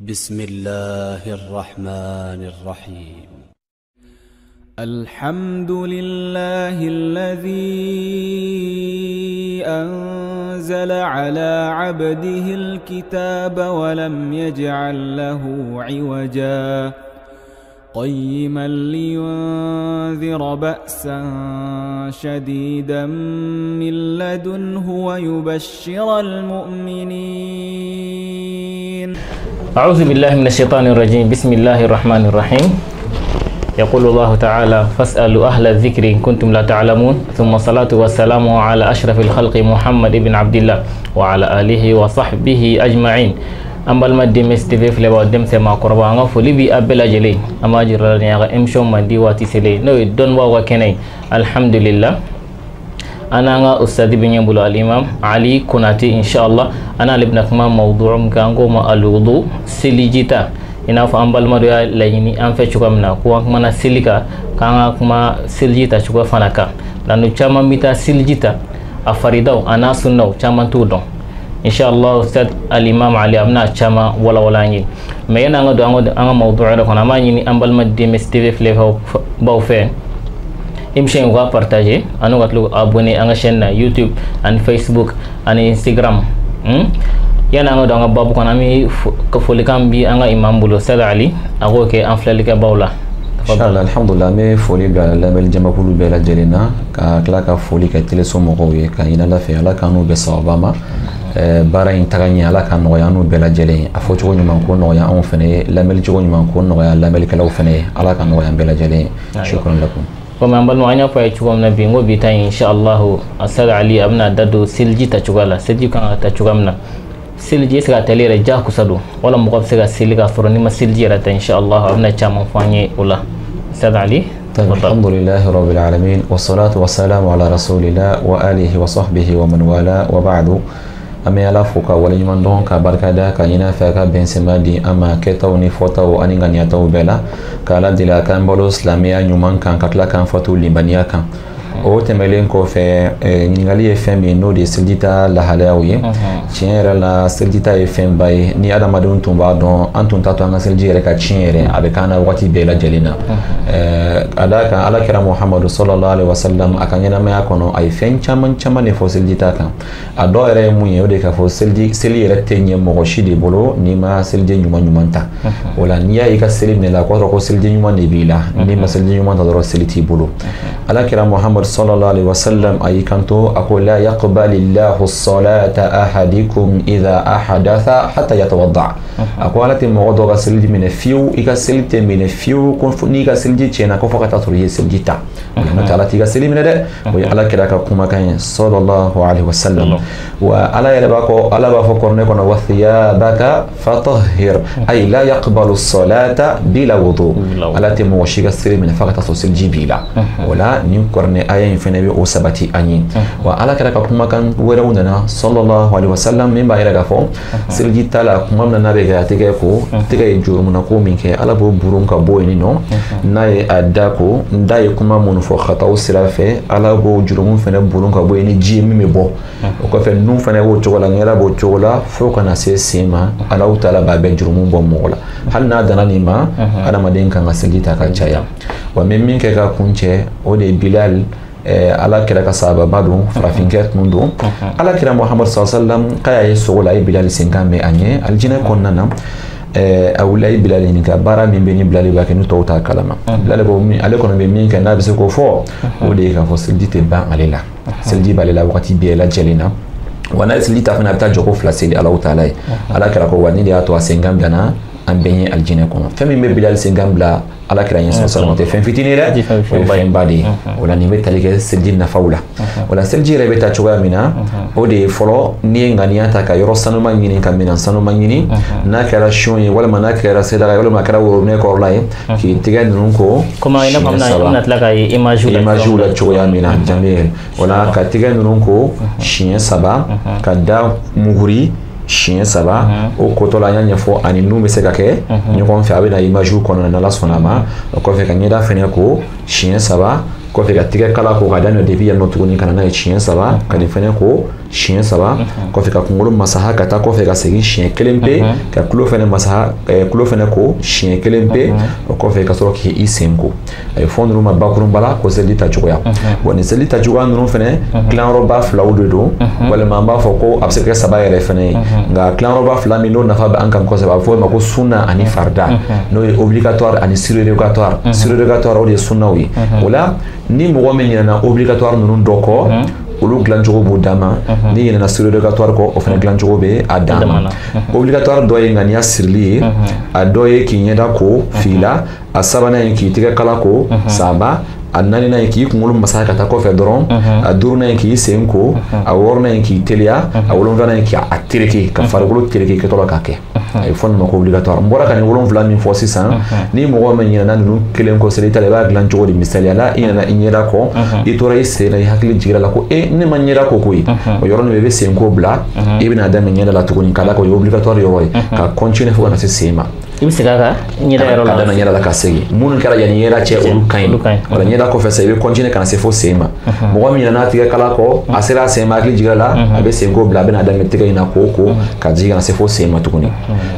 بسم الله الرحمن الرحيم. الحمد لله الذي أنزل على عبده الكتاب ولم يجعل له عوجا قيما لينذر بأسا شديدا من لدنه ويبشر المؤمنين. أعوذ بالله من الشيطان الرجيم. بسم الله الرحمن الرحيم. يقول الله تعالى: فاسألوا أهل الذكر إن كنتم لا تعلمون. ثم الصلاة والسلام على أشرف الخلق محمد بن عبد الله وعلى آله وصحبه أجمعين. An balima DMS TV filɛbaw, denmisɛn, maakɔrɔba, an ka foli bi a bɛɛ lajɛlen. An b'a jira la nin y'a ka émission mandi waati selen, n'o ye dɔnnibaaw ka kɛnɛ ye. Alhamdulillah, an n'an ka ustadi bɛ ɲɛ bolo, alimam Ali Konate. Inshallah, an n'ale bɛna kuma mawdu'u min kan, an k'o ma alwudu, selijita. I n'a fɔ an balima dɔ y'a laɲini an fɛ cogoya min na ko an kumana seli kan, k'an ka kuma seliji ta cogoya fana kan. Nka caman bɛ taa seliji ta, a faridaw a n'a sunnaw, caman t'o dɔn. Inshallah, ustad alimam Ali a bɛna caman walawala an ye. Mais yanni an ka don an ka mawdu yɛrɛ kɔnɔ, an b'a ɲini an balima DMS TV filɛbaw fɛ, émission in, u ka partager ani ka tila abonné an ka chaîne na YouTube ani Facebook ani Instagram. Yanni an ka don an ka babu kɔnɔ, an bɛ folikan bi an ka imam bolo, Ustad Ali, a k'o kɛ an filɛlikɛbaw la. Inshallah, alhamdulillah, an bɛ foli bila lamɛnni jamakulu bɛɛ lajɛlen na, ka tila ka foli kɛ teleso mɔgɔw ye, ka ɲini Ala fɛ, Ala k'an n'u bɛɛ sababa ma. Baara in taga ɲɛ, Ala ka nɔgɔya an n'u bɛɛ lajɛlen. A fɔ cogo ɲuman ko nɔgɔya anw fɛnɛ ye, lamɛnni cogo ɲuman ko nɔgɔya lamɛnnikɛlaw fɛnɛ ye. Ala ka nɔgɔya an bɛɛ lajɛlen ye. Shukran lakum. Komi an balima, an y'a fɔ a ye cogo min na bi, n ko bi ta in, inshallah, Ustad Ali a bɛna da don seliji ta cogoya la, seliji kan ka ta cogoya min na, seliji est ce que a tali yɛrɛ jakusa don, wala mɔgɔ bɛ se ka seli k'a sɔrɔ n'i ma seliji yɛrɛ ta. Inshallah, a bɛna caman fɔ an ye o la. Ustad Ali. الحمد لله رب العالمين والصلاة والسلام على رسول الله وآله وصحبه ومن والاه وبعد. An bɛ Ala fo ka waleɲuman dɔn, ka barika da, ka ɲini a fɛ a ka bɛnsɛma di an ma kɛtaw ni fɔtaw ani ŋaniyataw bɛɛ la, ka Ala deli a k'an balo silamɛya ɲuman kan, ka tila k'an fatu limaniya kan. O tɛmɛlen kɔfɛ, ɲininkali ye fɛn min, n'o de ye selijita lahalayaw ye. Tiɲɛ yɛrɛ la, selijita ye fɛnba ye. Ni adamadenw tun b'a dɔn, an tun t'a to an ka seliji yɛrɛ ka tiɲɛ yɛrɛ, a bɛ k'an na waati bɛɛ lajɛlen na. A d'a kan, Ala kira Muhamadu sallallahu alaihi wasallam, a ka ɲɛnamaya kɔnɔ, a ye fɛn caman caman de fɔ selijita kan. A dɔw yɛrɛ ye mun ye? O de k'a fɔ seliji, seli yɛrɛ tɛ ɲɛ mɔgɔ si de bolo n'i ma seliji ɲuman ɲuman ta. O la, n'i y'a ye i ka seli minɛ la, o kɔrɔ ko seliji ɲuman de b'i la. N'i ma seliji ɲuman ta dɔrɔn, seli t'i bolo. Ala kira Muhamadu sallallahu alaihi wasallam a y'i kanto, a ko: la yaqbalillahu salata ahadikum idha ahadatha hatta yatawadda. A ko Ala tɛ mɔgɔ dɔ ka seliji minɛ fiyewu, i ka seli tɛ minɛ fiyewu ko n'i ka seliji tiɲɛna, ko fo ka taa sɔrɔ i ye seliji ta. O la, n'o tɛ, Ala t'i ka seli minɛ dɛ. O ye Ala kira ka kumakan ye sallallahu alaihi wasallam. Wa Ala yɛrɛ b'a ko, Ala b'a fɔ kuranɛ kɔnɔ: wa thiyabaka fatahhir, ay la yaqbalu salata bila wudu. Ala tɛ mɔgɔ si ka seli minɛ fo ka taa sɔrɔ seliji b'i la. O la, nin kuranɛ aya in fɛnɛ bɛ o sabati an ye. Wa Ala kɛra ka kumakan wɛrɛw nana sallallahu alaihi wasallam min b'a yɛrɛ k'a fɔ seliji ta la, kuma min na n'a bɛ kɛ a tɛgɛ ko, tɛgɛ ye jurumuna ko min kɛ, Ala b'o burun ka bɔ yen nɔ. N'a ye a da ko, n da ye kuma minnu fɔ xataw sira fɛ, Ala b'o jurumu fɛnɛ burun ka bɔ yen ni ji ye min bɛ bɔ. O kɔfɛ, nun fɛnɛ b'o cogo la, ɲɛda b'o cogo la, fo ka na se sen ma. Alahu taala b'a bɛɛ jurumu bɔ mɔgɔ la. Hali n'a danna nin ma, adamaden kan ka seliji ta ka caya. Wa n bɛ min kɛ ka kun cɛ, o de ye Bilal. Ala kira ka sahababa don, farafinkɛ tun don. Ala kira Muhamadu sallallahu alaihi wasallam k'a y'a ye sogo la, a ye Bilal senkan mɛn a ɲɛ alijinɛ kɔnɔna na. A wulila, a ye Bilal ɲininka baara min bɛ ni Bilal b'a kɛ ni tɔw t'a kalama. Bilal ko min ale kɔni bɛ min kɛ n'a bɛ se k'o fɔ, o de ye k'a fɔ seliji tɛ ban ale la, seliji b'ale la wagati bɛɛ lajɛlen na. Wa n'a ye seliji ta fana, a bɛ taa jɔko fila seli Alahu taala ye. Ala kira ko wa ni de y'a to a senkan bilana an bɛɛ ye alijinɛ kɔnɔ. Fɛn min bɛ Bilal senkan bila Ala kira ɲɛ sɔrɔ, o tɛ fɛn fitinin ye dɛ, o ye fɛnba de ye. O la, nin bɛ tali kɛ seliji nafaw la. O la, seliji yɛrɛ bɛ taa cogoya min na, o de ye fɔlɔ, n'i ye ŋaniya ta ka yɔrɔ sanuman ɲini, ka minɛn sanuman ɲini, n'a kɛra sun ye, walima n'a kɛra sedaka ye, walima a kɛra worobinɛ kɔrɔla ye, k'i tɛgɛ ninnu ko. Komi i n'a fɔ an bɛna tila ka ye image la. Image la cogoya min na, jamil. O la, ka tɛgɛ ninnu ko siɲɛ saba, ka da muguri siɲɛ saba. O kotɔ la, an y'a ɲɛfɔ ani nun bɛ se ka kɛ ɲɔgɔn fɛ, a bɛ na image kɔnɔna na n'Ala sɔnna a ma. O kɔfɛ, ka ɲɛda fɛnɛ ko siɲɛ saba. Kɔfɛ, ka tigɛ kala ko ka daminɛ depuis yan nɔ tuguni ka na n'a ye siɲɛ saba, ka nin fɛnɛ ko siɲɛ 3, kɔfɛ ka kunkolo masaha ka taa kɔfɛ ka segin siɲɛ 1 pe, ka tulo fɛnɛ masaha, tulo fɛnɛ ko siɲɛ 1 pe, o kɔfɛ ka sɔrɔ k'i sen ko. A ye fɔ ninnu ma bakurunba la ko seliji ta cogoya. Bon, nin seliji ta cogoya ninnu fɛnɛ tilayɔrɔba 2 de don, walima an b'a fɔ ko a bɛ se ka kɛ 3 yɛrɛ fɛnɛ ye, nka tilayɔrɔba 2 min n'o nafa bɛ an kan kosɛbɛ, a bɛ fɔ o ma ko sunna ani farida, n'o ye obligatoire ani surérogatoire. Surérogatoire o de ye sunnaw ye. O la ni mɔgɔ min ɲinɛna obligatoire ninnu dɔ kɔ, olu dilancogo b'u dan ma. Ni ɲinɛna surérogatoire kɔ, o fana dilancogo bɛ a dan ma. Obligatoire dɔ ye ŋaniya sirili ye, a dɔ ye k'i ɲɛda ko fila, a sabanan ye k'i tɛgɛ kala ko saba, a naaninan ye k'i kunkolo masaha ka taa kɔfɛ dɔrɔn, a duurunan ye k'i sen ko, a wɔɔrɔnan ye k'i teliya, a wolonfilanan ye k'a tereke, ka farikolo tereke kɛtɔ la k'a kɛ. A ye fɔ nin ma ko obligatoire. N bɔra ka nin 7 min fɔ sisan, ni mɔgɔ min ɲinɛna ninnu kelen kɔ seli ta la, i b'a dilan cogo di? Misaliya la, i ɲinɛna i ɲɛda kɔ, i tora i sen na, i hakili jiginra la ko e ne ma ɲɛda ko koyi, o yɔrɔnin bɛɛ i bɛ sen ko bila, i bɛna daminɛ ɲɛda la tuguni, k'a d'a kan o ye obligatoire yɔrɔ ye, ka continuer fo ka na se sen ma. I bɛ segin a kan ɲɛda yɔrɔ la, ka daminɛ ɲɛda la ka segin. Minnu kɛra yanni ɲɛda cɛ, olu ka ɲi. Wala ɲɛda kɔfɛ sa, i bɛ continuer ka na se fo sen ma. Mɔgɔ min ɲinɛna tigɛ kala kɔ, a sera a sen ma, hakili jiginra la, a bɛ sen ko bila, a bɛna daminɛ tɛgɛ in na ko ka jigin ka na se fo sen ma tuguni.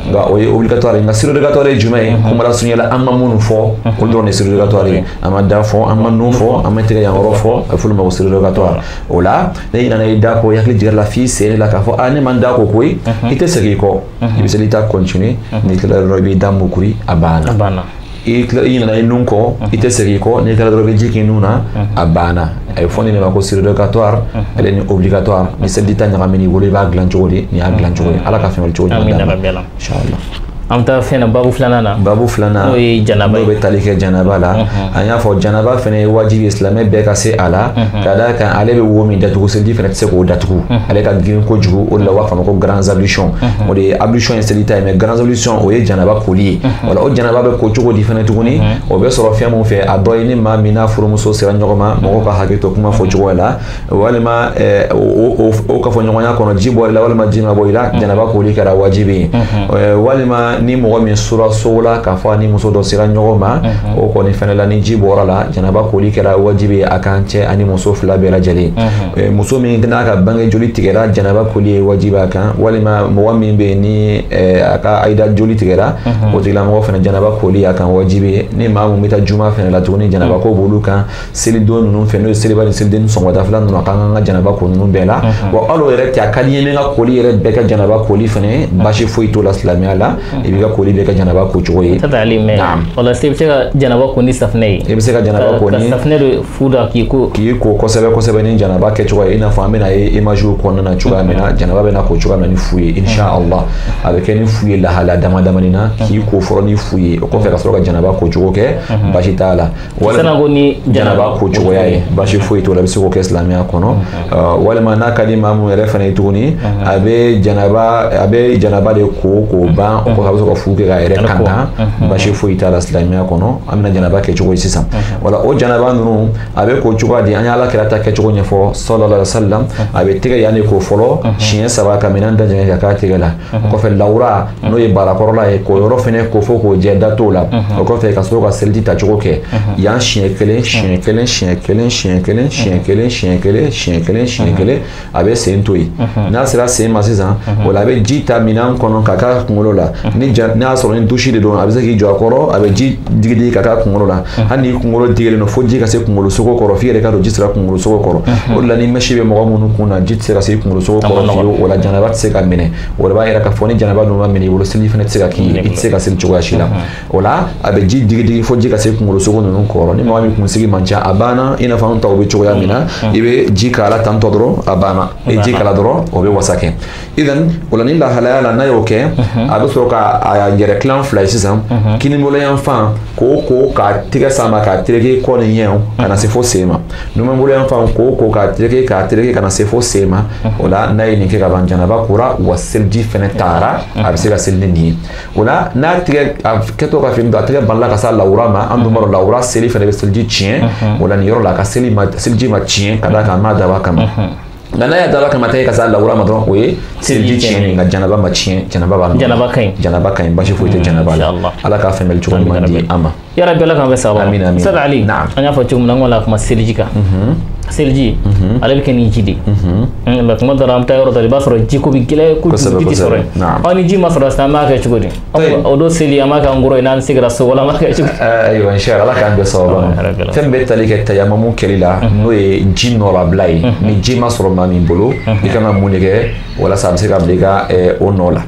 Nka o ye obligatoire ye. Nka surérogatoire ye jumɛn ye? Kuma lasurunya la, an ma minnu fɔ, olu dɔrɔn de ye surérogatoire ye. An ma da fɔ, an ma nun fɔ, an ma tɛgɛ yan yɔrɔ fɔ, a bɛ f'olu ma ko surérogatoire. O la ne ɲinɛna i da kɔ, i hakili jiginra la f'i sen la k'a fɔ a ne ma n da ko koyi, i tɛ segin i kɔ, i bɛ seli ta continuer, n'i tilala dɔrɔn i b'i da mukuri, a banna. I ɲinɛna i nun kɔ, i tɛ segin i kɔ, n'i tilala dɔrɔn i bɛ ji k'i nun na, a banna. A ye fɔ nin de ma ko surérogatoire, ale ni obligatoire. Ni seliji ta ɲagamina i bolo, i b'a dilan cogo di? Nin y'a dilan cogo ye. Ala ka fɛn wɛrɛ cogo ɲuman d'an ma. Inchallah. An bɛ taa fɛn na babu filanan na. Babu filanan n'o ye janaba ye, n'o bɛ tali kɛ janaba la. An y'a fɔ janaba fɛnɛ ye wajibi ye silamɛ bɛɛ ka se a la, ka d'a kan ale bɛ wo min datugu, seliji fɛnɛ tɛ se k'o datugu. Ale ka girin kojugu, o de la u b'a fɔ a ma ko grandes ablutions. O de ye ablution ye seli ta ye, mais grandes ablutions o ye janaba koli ye. Wala o janaba bɛ ko cogo di fɛnɛ tuguni? O bɛ sɔrɔ fɛn mun fɛ? A dɔ ye ni maa min n'a furumuso sera ɲɔgɔn ma, mɔgɔw ka hakɛ to kuma fɔ cogo la, walima o kafoɲɔgɔnya kɔnɔ ji bɔra i la walima ji ma bɔ i la, janaba koli kɛra wajibi ye. Walima ni mɔgɔ min sura so la k'a fɔ ni muso dɔ sera ɲɔgɔn ma, o kɔni fɛnɛ la ni ji bɔra la, janaba koli kɛra wajibi ye a kan cɛ ani muso fila bɛɛ lajɛlen. Muso min n'a ka bange joli tigɛra, janaba koli ye wajibi a kan. Walima mɔgɔ min bɛ yen ni a ka ayida joli tigɛra, o tigilamɔgɔ fɛnɛ janaba koli a kan wajibi ye. Ni maa mun bɛ taa juma fɛnɛ la tuguni, janaba ko b'olu kan. Selidon ninnu fɛ, n'o ye seliba ni seliden sɔgɔmada fila ninnu, a kan ka janaba ko ninnu bɛɛ la. Wa hali o yɛrɛ tɛ, a ka di n ye n ka koli yɛrɛ bɛɛ kɛ janaba koli fɛnɛ, baasi foyi t'o la silamɛya la. I b'i ka koli bɛɛ kɛ janaba ko cogo ye. Wala i bɛ se ka janaba ko ni safunɛ ye. I bɛ se ka janaba ko ni safunɛ de fu da k'i ko. K'i ko kosɛbɛ kosɛbɛ ni janaba kɛcogo ye, i n'a fɔ an bɛna ye image kɔnɔna na cogoya min na, janaba bɛna ko cogoya min na ni fu ye, inshallah. A bɛ kɛ ni fu ye lahalaya dama damani na, k'i ko fɔlɔ ni fu ye, o kɔfɛ ka sɔrɔ ka janaba ko cogo kɛ, baasi t'a la. Walima ko ni janaba ko cogoya ye, baasi foyi t'o la, i bɛ se k'o kɛ silamɛya kɔnɔ. Walima n'a ka di maa mun yɛrɛ fana ye tuguni, a bɛ janaba de ko k'o ban, o kɔfɛ a bɛ sɔrɔ ka fu kɛ k'a yɛrɛ kankan, baasi foyi t'a la silamɛya kɔnɔ. An bɛna janaba kɛcogo ye sisan. Wala o janaba ninnu a bɛ ko cogoya di? An ye Ala kira ta kɛcogo ɲɛfɔ sallallahu alaihi wasallam. A bɛ tɛgɛ yan de ko fɔlɔ siɲɛ 3 ka minɛn da jɛngɛ ka k'a tɛgɛ la. O kɔfɛ lawura n'o ye barakɔrɔla ye, k'o yɔrɔ fɛnɛ ko fo k'o jɛ, da t'o la. O kɔfɛ ka sɔrɔ ka seliji tacogo kɛ yan siɲɛ 1 siɲɛ 1 siɲɛ 1 siɲɛ 1 siɲɛ 1 siɲɛ 1 siɲɛ 1 siɲɛ 1, a bɛ sen to yen. N'a sera sen ma sisan, o la a bɛ ji ta minɛn kɔnɔ ka k'a kunkolo la. Ni n'a y'a sɔrɔ ni douche de don, a bɛ se k'i jɔ a kɔrɔ, a bɛ ji digi digi ka k'a kunkolo la. Hali n'i kunkolo digilen don fo ji ka se kunkolo sogo kɔrɔ, f'i yɛrɛ ka don ji sera kunkolo sogo kɔrɔ. O de la ni mɛsi bɛ mɔgɔ minnu kun na, ji tɛ se ka se kunkolo sogo kɔrɔ fiyewu, o la janaba tɛ se ka minɛ. O de b'a yira k'a fɔ ni janaba dun ma minɛ i bolo, seli fana tɛ se ka k'i ye, i tɛ se ka seli cogoya si la. O la a bɛ ji digi digi fo ji ka se kunkolo sogo ninnu kɔrɔ. Ni mɔgɔ min kunsigi man ca, a banna, i n'a fɔ anw taw bɛ cogoya min na, i bɛ ji k'a la tantɔ dɔrɔn, a banna. I ji k'a la dɔrɔn, o bɛ wasa kɛ. Idan o la ni lahalaya la n'a y'o kɛ, a bɛ sɔrɔ ka a yɛrɛ tilan fila ye sisan. Kinibolo yan fan k'o k'a tɛgɛ sama k'a tereke kɔ ni ɲɛ ka na se fo sen ma. Numanbolo yan fan k'o k'a tereke ka na se fo sen ma. O la n'a ye nin kɛ ka ban, janaba kora, wa seliji fɛnɛ taara, a bɛ se ka seli ni nin ye. O la n'a tɛgɛ a kɛtɔ ka fini don, a tɛgɛ balila ka se lawura ma, an dun b'a dɔn lawura seli fɛnɛ bɛ seliji tiɲɛ. O la nin yɔrɔ la a ka seliji ma tiɲɛ ka d'a kan a m'a dabɔ a kama. Nka n'a y'a dabɔ a kama tɛgɛ ka se lawura ma dɔrɔn, o ye seliji tiɲɛ, nka janaba ma tiɲɛ, janaba b'a nɔ. Janaba ka ɲi. Janaba ka ɲi, baasi foyi tɛ janaba la. Ala k'a fɛn bɛɛ cogo ɲuman di an ma. Yarabi Ala k'an bɛn sababa ma. Amina amina. Ustaz Ali, an y'a fɔ cogo min na, an ko la kuma seliji kan. Seliji ale bɛ kɛ ni ji de mais kuma dɔ la an bɛ taa yɔrɔ dɔ la i b'a sɔrɔ ji ko bɛ gɛlɛya kojugu, ji tɛ sɔrɔ yen. Ɔ ni ji ma sɔrɔ sisan an b'a kɛ cogo di? O don seli an b'a kɛ an kɔrɔ ye n'an seginna so wala an b'a kɛ cogo di? Ayiwa inshallah Ala k'an bɛn sababa ma. Fɛn bɛ tali kɛ tayamamu kɛli la, n'o ye ji nɔlabila ye. Ni ji ma sɔrɔ maa min bolo, i kan ka mun de kɛ walasa a bɛ se ka bila i ka o nɔ la?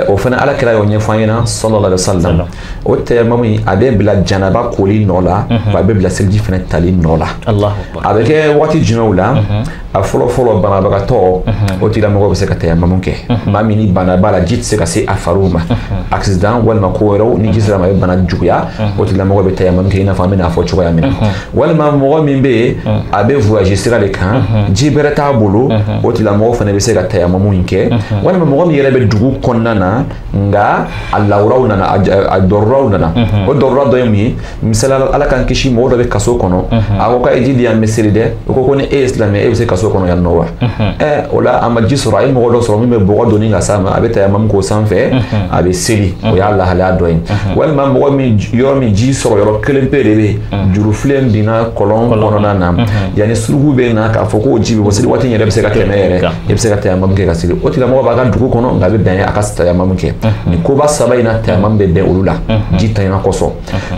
O fana Ala kira y'o ɲɛfɔ an ɲɛna sallallahu alaihi wasallam. O tayamamu in a bɛ bila janaba koli nɔ la, wa a bɛ bila seliji fana tali nɔ la. A bɛ kɛ waati jumɛnw la? A fɔlɔ fɔlɔ banabagatɔ, o tigilamɔgɔ bɛ se ka tayamamu kɛ. Maa min ni bana b'a la, ji tɛ se ka se a fariw ma, accident walima ko wɛrɛw, ni ji sera ma a bɛ bana juguya, o tigilamɔgɔ bɛ tayamamu kɛ i n'a fɔ an bɛna fɔ cogoya min na. Walima mɔgɔ min bɛ yen, a bɛ voyage sira de kan, ji bɛrɛ t'a bolo, o tigilamɔgɔ fana bɛ se ka tayamamu in kɛ. Walima mɔgɔ min yɛrɛ bɛ dugu kɔnɔna na, nka a lawuraw nana, a dɔrɔraw nana. O dɔrɔra dɔ ye mun ye? Misali, Ala k'an kisi, mɔgɔ dɔ bɛ kaso kɔnɔ, a ko k'a ye ji di yan, n bɛ seli dɛ. O ko ko ni e ye silamɛ, e bɛ se kaso kɔnɔ yan nɔ wa? O la a ma ji sɔrɔ, a ye mɔgɔ dɔ sɔrɔ min bɛ bɔgɔ donni ka s'a ma, a bɛ tayamamu k'o sanfɛ, a bɛ seli. O y'a lahalaya dɔ ye. Walima mɔgɔ min yɔrɔ min ji sɔrɔ yɔrɔ kelen pe de bɛ yen, jurufilen binna kɔlɔn kɔnɔna na, yanni suruku bɛ na k'a fɔ k'o ji bɛ bɔ, seli waati in yɛrɛ bɛ se ka tɛmɛ yɛrɛ, i bɛ se ka tayamamu kɛ ka seli. O tigilamɔgɔ b'a ka dugu kɔnɔ, nka a bɛ bɛn a ka tayamamu kɛ. Nin koba saba in na, tayamamu bɛ bɛn olu la ji tanya kosɔn.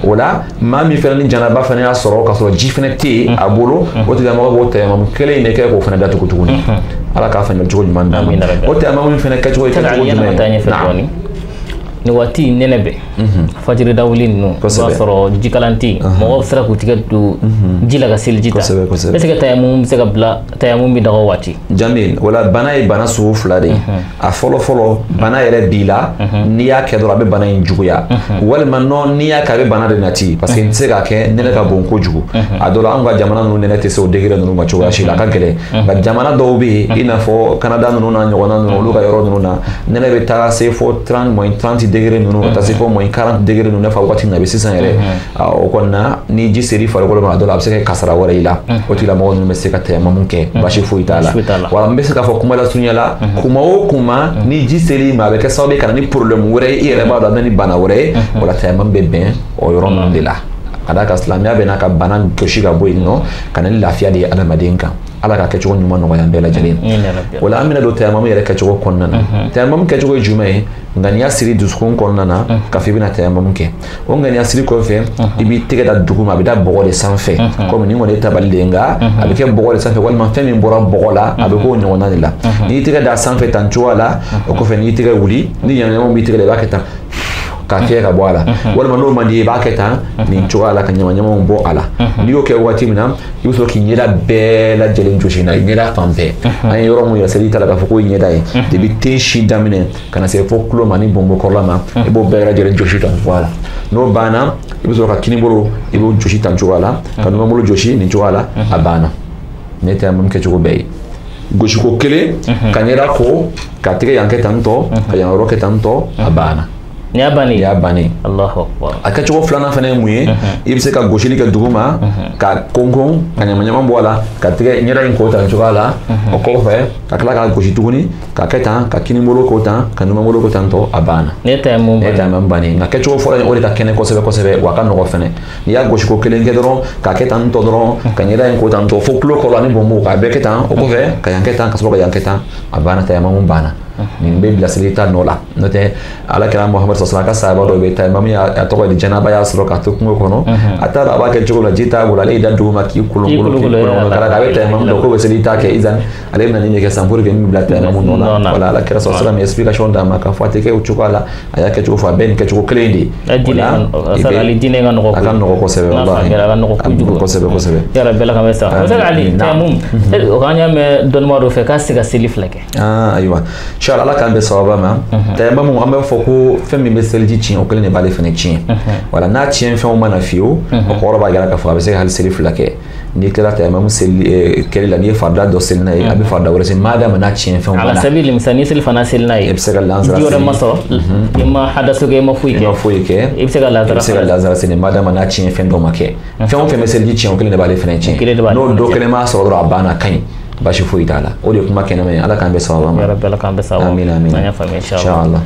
O la maa min fana ni janaba fana y'a sɔrɔ k'a sɔrɔ ji fana tɛ yen a bolo, o tigilamɔgɔ b'o tayamamu kelen in de kɛ k'o fana datugu tuguni. Ala k'a faamuya cogo ɲuman d'a ma. O tayamamu in fana kɛcogo ye kɛcogo jumɛn ye? Nin waati nɛnɛ bɛ fajiri dawuli ninnu, o b'a sɔrɔ jikalan tɛ yen, mɔgɔw sera k'u tigɛ don ji la ka seliji ta. Est ce que tayamu bɛ se ka bila, tayamu bɛ daga o waati? Jamil, o la bana ye bana sugu fila de ye. A fɔlɔ fɔlɔ, bana yɛrɛ b'i la, n'i y'a kɛ dɔrɔn a bɛ bana in juguya, walima nɔ n'i y'a kɛ a bɛ bana de nati, parce que n tɛ se k'a kɛ, nɛnɛ ka bon kojugu. A dɔ la anw ka jamana ninnu nɛnɛ tɛ se o degré ninnu ma cogoya si la, a ka gɛlɛn. Nka jamana dɔw bɛ yen, i n'a fɔ Canada ninnu n'a ɲɔgɔnna ninnu, olu ka yɔrɔ ninnu na, nɛnɛ bɛ taa se fo 30 moins 30 degré ninnu, ka taa se fo moins 40 degré ninnu, n'a fɔ waati min na a bɛ sisan yɛrɛ. O kɔni na, ni ji ser'i farikolo ma, a dɔ la a bɛ se ka kɛ kasara wɛrɛ i la. O tigilamɔgɔ ninnu bɛ se ka tayamamu kɛ, baasi foyi t'a la. Wa n bɛ se k'a fɔ kuma lasurunya la, kuma o kuma ni ji ser'i ma, a bɛ kɛ sababu ye ka na ni problème wɛrɛ ye, i yɛrɛ b'a dɔn a bɛ na ni bana wɛrɛ ye. O la tayamamu bɛ bɛn o yɔrɔ ninnu de la. Ka d'a kan silamɛya bɛ n'a ka bana gosi ka bɔ yen nɔ, ka na ni lafiya de ye adamaden kan. Ala ka kɛcogo ɲuman nɔgɔya an bɛɛ lajɛlen. O la an bɛna don tayamamu yɛrɛ kɛcogo kɔnɔna na. Tayamamu kɛcogo ye jumɛn ye? Ŋaniya siri dusukun kɔnɔna na k'a fɔ i bɛna tayamamu kɛ. O ŋaniya siri kɔfɛ, i b'i tɛgɛ da dugu ma, a bɛ da bɔgɔ de sanfɛ. Komi nin kɔni ye tabali de ye, nka a bɛ kɛ bɔgɔ de sanfɛ, walima fɛn min bɔra bɔgɔ la, a bɛ k'o ɲɔgɔnna de la. N'i tɛgɛ da sanfɛ tan cogoya la, o kɔfɛ n'i tɛgɛ wuli, ni ɲamaɲamaw b'i tɛgɛ la, i b'a kɛ tan k'a fiyɛ ka bɔ a la. Walima n'o man di i b'a kɛ tan nin cogoya la ka ɲamaɲamaw bɔ a la. N'i y'o kɛ waati min na, i bɛ sɔrɔ k'i ɲɛda bɛɛ lajɛlen jɔsi n'a ye, ɲɛda fan bɛɛ. An ye yɔrɔ mun yira seli ta la k'a fɔ k'o ye ɲɛda ye, depuis ten si daminɛ ka na se fo tulo ma ni bɔnbɔkɔrɔla ma, i b'o bɛɛ lajɛlen jɔsi tan cogoya la. N'o banna, i bɛ sɔrɔ ka kini bolo, i b'o jɔsi tan cogoya la, ka numan bolo jɔsi nin cogoya la, a banna. Ne tayamamu kɛcogo bɛɛ ye gosiko kelen, ka ɲɛda ko, ka tɛgɛ yan kɛ tan tɔ, ka yan yɔrɔ kɛ tan tɔ, a banna. Ni y'a bannen. Y'a bannen. Allahu akbar. A kɛcogo filanan fana ye mun ye? I bɛ se ka gosili kɛ dugu ma, ka konkon, ka ɲamaɲama bɔ a la, ka tɛgɛ ɲɛda in ko tan cogoya la. O kɔfɛ ka tila k'a gosi tuguni, ka kɛ tan, ka kini bolo ko tan, ka numan bolo ko tan tɔ, a banna. Ne tayamamu bannen. Ne tayamamu bannen. Nka kɛcogo fɔlɔ in, o de ka kɛnɛ kosɛbɛ kosɛbɛ, wa a ka nɔgɔ fɛnɛ. N'i y'a gosi ko kelen kɛ dɔrɔn, ka kɛ tan tɔ dɔrɔn, ka ɲɛda in ko tan tɔ fo tulo kɔrɔ ani bɔnbɔn, k'a bɛɛ kɛ tan, o kɔfɛ ka yan kɛ tan, ka sɔrɔ ka yan kɛ tan, a banna, tayamamu banna. Nin bɛ bilasirali ta nɔ la. N'o tɛ, Ala kɛra Muhamadu sɔsɔ a ka sahaba dɔ bɛ tayamamu, a tɔgɔ ye janaba y'a sɔrɔ k'a to kungo kɔnɔ, a t'a dɔn a b'a kɛ cogo min na, ji t'a bolo, ale y'i da dugu ma k'i kolon kolon k'i kolon kolon, a bɛ tayamamu dɔn k'o bɛ seli t'a kɛ izan, ale bɛna nin de kɛ sisan pour que min bila tayamamu nɔ la. Wala Ala kɛra sɔsɔ min explication d'a ma k'a fɔ a tɛ kɛ o cogoya la, a y'a kɛcogo fɔ, a bɛɛ nin kɛcogo kelen de ye. Ale diinɛ ka nɔgɔ, a ka nɔgɔ kosɛbɛ, walahi a ka nɔgɔ kojugu kosɛbɛ kosɛbɛ. Yala bɛɛ la kan bɛ sa. Ali tayamamu, o k'an y'a mɛn dɔnnibaa dɔ fɛ k'a se ka seli fila kɛ. Ayiwa. Inshallah Ala k'an bɛn sababa ma. Tayamamu, an b'a fɔ ko fɛn min bɛ seliji tiɲɛ, o kelen de b'ale fana tiɲɛ. Wala n'a tiɲɛ fɛnw mana fiyewu, o kɔrɔ b'a jira k'a fɔ a bɛ se ka hali seli fila kɛ. N'i tilala tayamamu seli kɛli la, n'i ye farida dɔ seli n'a ye, a bɛ farida wɛrɛ seli madama n'a tiɲɛ fɛnw mana. Ala sabili misali, n'i seli fana seli n'a ye, i bɛ se ka lansara seli. Ji wɛrɛ ma sɔrɔ, i ma hadaso kɛ, i ma foyi kɛ. I ma foyi kɛ. I bɛ se ka lansara. I bɛ se ka lansara seli madama n'a tiɲɛ fɛn dɔ ma kɛ. Fɛn o fɛn bɛ seliji tiɲɛ, o kelen de b'ale fana tiɲɛ. N'o dɔ kelen m'a sɔrɔ dɔrɔn, a banna, a ka ɲi. Baasi foyi t'a la. O de ye kuma kɛnɛma ye. Ala k'an bɛn sababa ma. Ya Rabbi, Ala k'an bɛn sababa ma. Amina amina. An y'a faamuya inshallah.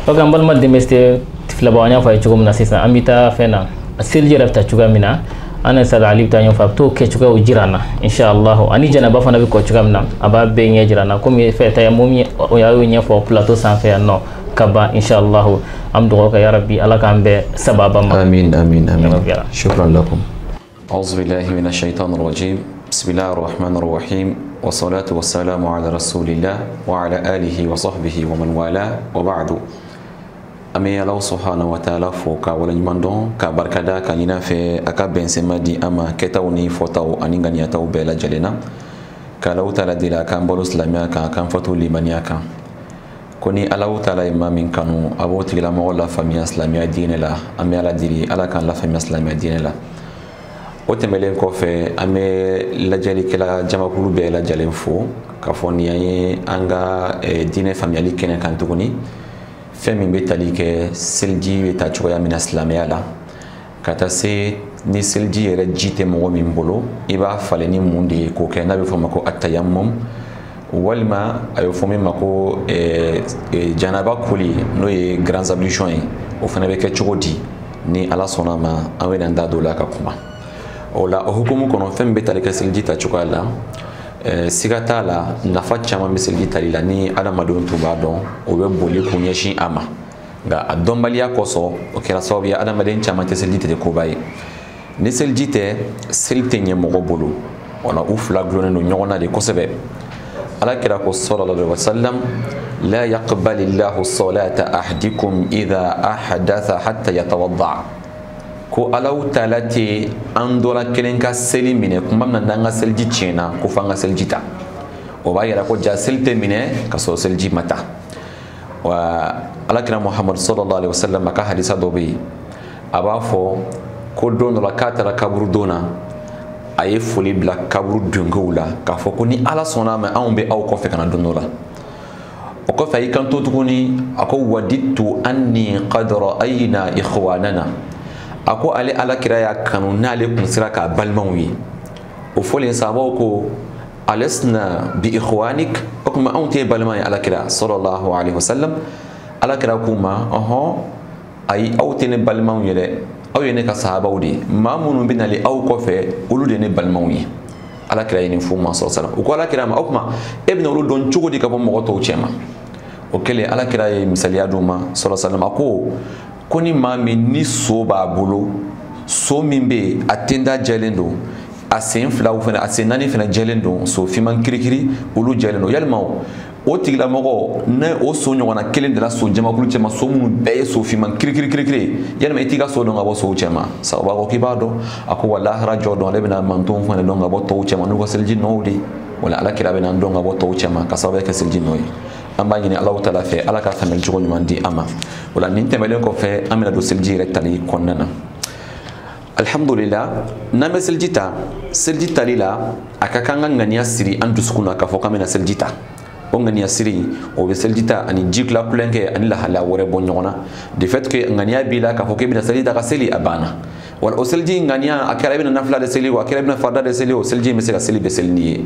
Ok, an balima denmisɛn filɛbagaw, an y'a fɔ a ye cogo min na sisan, an bɛ taa fɛn na, seliji yɛrɛ bɛ taa cogoya min na. An ni Ustaz Ali bɛ taa ɲɔgɔn fɛ, a bɛ t'o kɛcogoyaw jira an na inshallah. Ani janaba fana bɛ kɔ cogoya min na, a b'a bɛɛ ɲɛ jira an na komi fɛ tayammum o y'a ɲɛfɔ plateau sanfɛ yan nɔ ka ban inshallah. An bɛ dugawu kɛ ya Rabbi, Ala k'an bɛn sababa ma. Amin amin amin. Shukran lakum. أعوذ بالله من الشيطان الرجيم. بسم الله الرحمن الرحيم، والصلاة والسلام على رسول الله وعلى آله وصحبه ومن والاه، وبعد. An bɛ Ala subhanahu wa ta'ala fo ka waleɲuman dɔn ka barikada ka ɲini a fɛ a ka bɛnsɛma di an ma kɛtaw ni fɔtaw ani ŋaniyataw bɛɛ lajɛlen na, ka Alahu taala deli a k'an balo silamɛya kan, a k'an fatu limaniya kan. Ko ni Alahu taala ye maa min kanu, a b'o tigilamɔgɔ lafaamuya silamɛya diinɛ la. An bɛ Ala deli Ala k'an lafaamuya silamɛya diinɛ la. O tɛmɛlen kɔfɛ, an bɛ lajɛlikɛla jamakulu bɛɛ lajɛlen fo k'a fɔ nin y'an ye an ka diinɛ faamuyali kɛnɛ kan tuguni, fɛn min bɛ tali kɛ seliji bɛ ta cogoya min na silamɛya la, ka taa se ni seliji yɛrɛ ji tɛ mɔgɔ min bolo, i b'a falen ni mun de ye k'o kɛ, n'a bɛ fɔ o ma ko atayammum, walima a bɛ fɔ min ma ko janaba koli, n'o ye grandes ablutions ye, o fana bɛ kɛ cogo di? Ni Ala sɔnna a ma, an bɛna an da don o la ka kuma. O la, o hukumu kɔnɔ, fɛn min bɛ tali kɛ seliji ta cogoya la, siga t'a la, nafa caman bɛ seliji tali la. Ni adamadenw tun b'a dɔn, o bɛ boli k'u ɲɛsin a ma, nka a dɔnbaliya kosɔn, o kɛra sababu ye adamaden caman tɛ seliji tɛ koba ye. Ni seliji tɛ, seli tɛ ɲɛ mɔgɔ bolo. Wala u fila gulonnen don ɲɔgɔn na de kosɛbɛ. Ala kira ko sallallahu alaihi wasallam, la yaqbalillahu salata ahadikum idha ahdatha hatta yatawadda. Ko Alahu taala tɛ an dɔ la kelen ka seli minɛ kuma min na n'an ka seliji tiɲɛna, ko f'an ka seliji ta. O b'a yira ko ja seli tɛ minɛ ka sɔrɔ seliji ma ta. Wa Alakira Muhammad sallallahu alaihi wasallam a ka hadisa dɔ bɛ yen, a b'a fɔ ko don dɔ la k'a taara kaburudon na, a ye foli bila kaburu dunkew la k'a fɔ ko ni Ala sɔnna a ma, anw bɛ aw kɔfɛ ka na don dɔ la. O kɔfɛ a y'i kanto tuguni, a ko waditu anni qad ra'ayna ikhwanana. A ko ale Alakira y'a kanu n'ale kun sera k'a balimaw ye. O fɔlen, sahabaw ko alasna bi ikhwanik, o tuma anw tɛ balima ye Alakira sallallahu alaihi wasallam. Alakira k'u ma, ɔhɔn, ayi, aw tɛ ne balimaw ye dɛ, aw ye ne ka sahabaw de ye, maa minnu bɛ nali aw kɔfɛ, olu de ye ne balimaw ye. Alakira ye nin f'u ma sallallahu alaihi wasallam. U ko Alakira ma, o tuma e bɛna olu dɔn cogo di ka bɔ mɔgɔ tɔw cɛ ma? O kɛlen, Alakira ye misaliya d'u ma sallallahu alaihi wasallam. A ko ni maa min ni so b'a bolo, so min bɛ yen a tenda jɛlen don, a sen filaw fana, a sen naani fana jɛlen don, so finman kirikiri olu jɛlen don, yalima o tigilamɔgɔ ne o so ɲɔgɔnna kelen de la so jamakulu cɛma, so minnu bɛɛ ye so finman kirikiri kirikiri, yalima i t'i ka so dɔn ka bɔ sow cɛma? Sahaba ko k'i b'a dɔn. A ko wa lahara jɔ dɔn, ale bɛna mantonw fana dɔn ka bɔ tɔw cɛma n'u ka seliji nɔw de. Wala Alakira bɛna dɔn ka bɔ tɔw cɛma ka sababu kɛ seliji nɔ ye. An b'a ɲini Alahu taala fɛ, Ala ka faamuyali cogo ɲuman di an ma. O la, nin tɛmɛnen kɔfɛ, an bɛna don seliji yɛrɛ tali kɔnɔna na. Alhamdulillah, n'an bɛ seliji ta, seliji tali la, a ka kan ka ŋaniya siri an dusukun na k'a fɔ k'an bɛna seliji ta. O ŋaniya siri, o bɛ seliji ta ani ji tila kulonkɛ ani lahalaya wɛrɛ bɔ ɲɔgɔn na. De fait que ŋaniya b'i la k'a fɔ k'e bɛna seliji ta ka seli, a banna. Wala o seliji ŋaniya, a kɛra i bɛna nafila de seli o, a kɛra i bɛna farida de seli o, seliji in bɛ se ka seli bɛ seli n'i ye.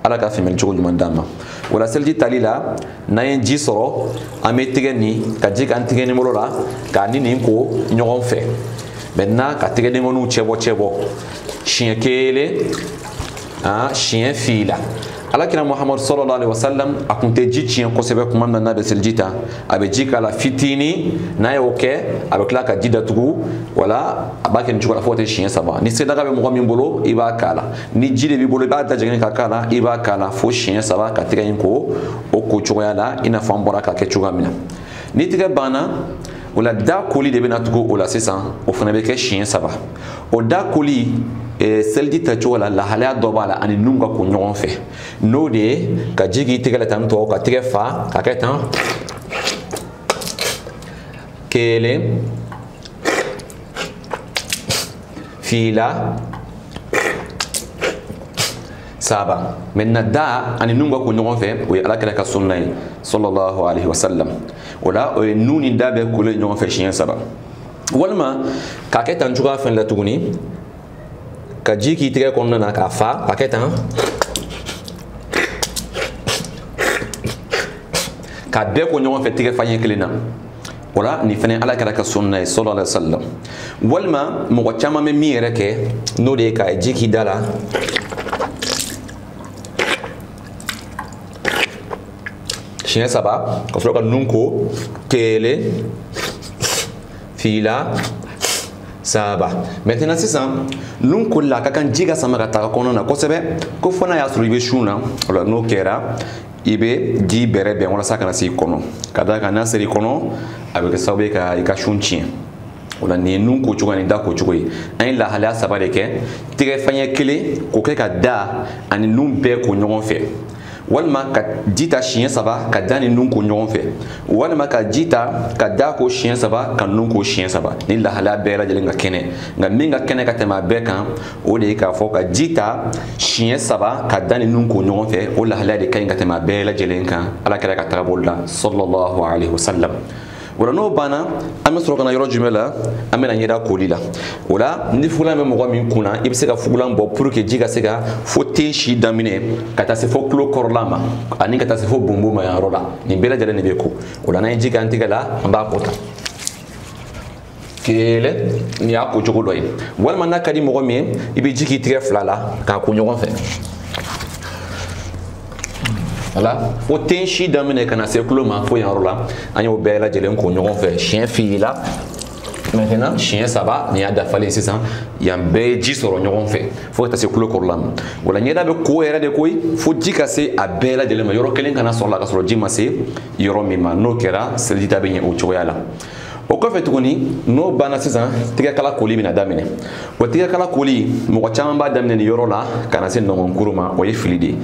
Ala ka faamuyali cogo ɲuman d'an ma. O la, seliji tali la, n'an ye ji sɔrɔ, an bɛ tɛgɛ nin ka ji k'an tɛgɛ nin bolo la k'a ni nin ko ɲɔgɔn fɛ. Maintenant ka tɛgɛ denkɔniw cɛbɔ siɲɛ kelen, siɲɛ fila. Alakira Muhammad sallallahu alaihi wasallam a kun tɛ ji tiɲɛ kosɛbɛ kuma min na n'a bɛ seliji ta, a bɛ ji k'a la fitinin, n'a y'o kɛ a bɛ tila ka ji datugu, wala a b'a kɛ nin cogo la fo ka taa siɲɛ saba. Ni sedaga bɛ mɔgɔ min bolo, i b'a k'a la, ni ji de b'i bolo, i b'a dajɛgɛn ka k'a la, i b'a k'a la fo siɲɛ saba ka tɛgɛ in ko o ko cogoya la, i n'a fɔ an bɔra ka kɛ cogoya min na. Ni tɛgɛ banna, o la da koli de bɛna tugu o la sisan, o fana bɛ kɛ siɲɛ saba. O da koli seliji tacogo la, lahalaya dɔ b'a la ani nun ka ko ɲɔgɔn fɛ, n'o de ye ka ji k'i tɛgɛ la tan tɔ, ka tɛgɛ fa ka kɛ tan, kelen, fila, saba. Maintenant da ani nun ka ko ɲɔgɔn fɛ, o ye Ala kira ka sunna ye sallallahu alaihi wasallam. O la, o ye nun ni da bɛɛ kolen ɲɔgɔn fɛ siɲɛ saba. Walima k'a kɛ tan cogoya fɛn la tuguni, ka ji k'i tɛgɛ kɔnɔna na k'a fa k'a kɛ tan, k'a bɛɛ ko ɲɔgɔn fɛ tɛgɛ fa ɲɛ kelen na. O la nin fɛnɛ Ala kɛra ka sunna ye sallallahu alaihi wasallam. Walima mɔgɔ caman bɛ min yɛrɛ kɛ, n'o de ye ka ji k'i da la siɲɛ 3, ka sɔrɔ ka nun ko 1, 2, 3. Maintenant sisan nun koli la, a ka kan ji ka sama ka taga kɔnɔ na kosɛbɛ, ko fo n'a y'a sɔrɔ i bɛ sun na. O la n'o kɛra, i bɛ ji bɛrɛ bɛn walasa kana se i kɔnɔ, ka d'a kan n'a sera i kɔnɔ, a bɛ kɛ sababu ye ka i ka sun tiɲɛ. O la nin ye nun ko cogo ani da ko cogo ye. An ye lahalaya 3 de kɛ: tɛgɛ faɲɛ 1 k'o kɛ ka da ani nun bɛɛ ko ɲɔgɔn fɛ, walima ka ji ta siɲɛ 3 ka da ni nun ko ɲɔgɔn fɛ, walima ka ji ta ka da ko siɲɛ 3 ka nun ko siɲɛ 3. Ni lahalaya bɛɛ lajɛlen ka kɛnɛ, nka min ka kɛnɛ ka tɛmɛ a bɛɛ kan, o de ye k'a fɔ ka ji ta siɲɛ 3 ka da ni nun ko ɲɔgɔn fɛ. O lahalaya de ka ɲi ka tɛmɛ a bɛɛ lajɛlen kan Ala kɛra ka tagabolo la sallallahu alaihi wasallam. O la n'o banna, an bɛ sɔrɔ ka na yɔrɔ jumɛn la? An bɛna ɲɛda koli la. O la ni fugulan bɛ mɔgɔ min kunna, i bɛ se ka fugulan bɔ pour que ji ka se ka fo ten si daminɛ ka taa se fo tulo kɔrɔla ma, ani ka taa se fo bonbon ma yan yɔrɔ la. Nin bɛɛ lajɛlen de bɛ ko. O la n'an ye ji k'an tɛgɛ la, an b'a ko tan 1, nin y'a ko cogo dɔ ye. Walima n'a ka di mɔgɔ min ye, i bɛ ji k'i tɛgɛ 2 la k'a ko ɲɔgɔn fɛ. Voilà, fo ten si daminɛ ka na se tulo ma fo yan yɔrɔ la, an y'o bɛɛ lajɛlen ko ɲɔgɔn fɛ siɲɛ 2. Maintenant siɲɛ 3, nin y'a dafalen sisan, yan bɛɛ ye ji sɔrɔ ɲɔgɔn fɛ fo ka taa se tulo kɔrɔla ma. O la ɲɛda bɛ ko yɛrɛ de koyi, fo ji ka se a bɛɛ lajɛlen ma, yɔrɔ kelen kana sɔrɔ la ka sɔrɔ ji ma se yɔrɔ min ma. N'o kɛra, seliji ta bɛ ɲɛ o cogoya la. O kɔfɛ tuguni, n'o banna sisan, tɛgɛkala koli bɛna daminɛ. O tɛgɛkala koli, mɔgɔ caman b'a daminɛ nin yɔrɔ la ka na se nɔngɔnkuru ma, o ye fili de ye.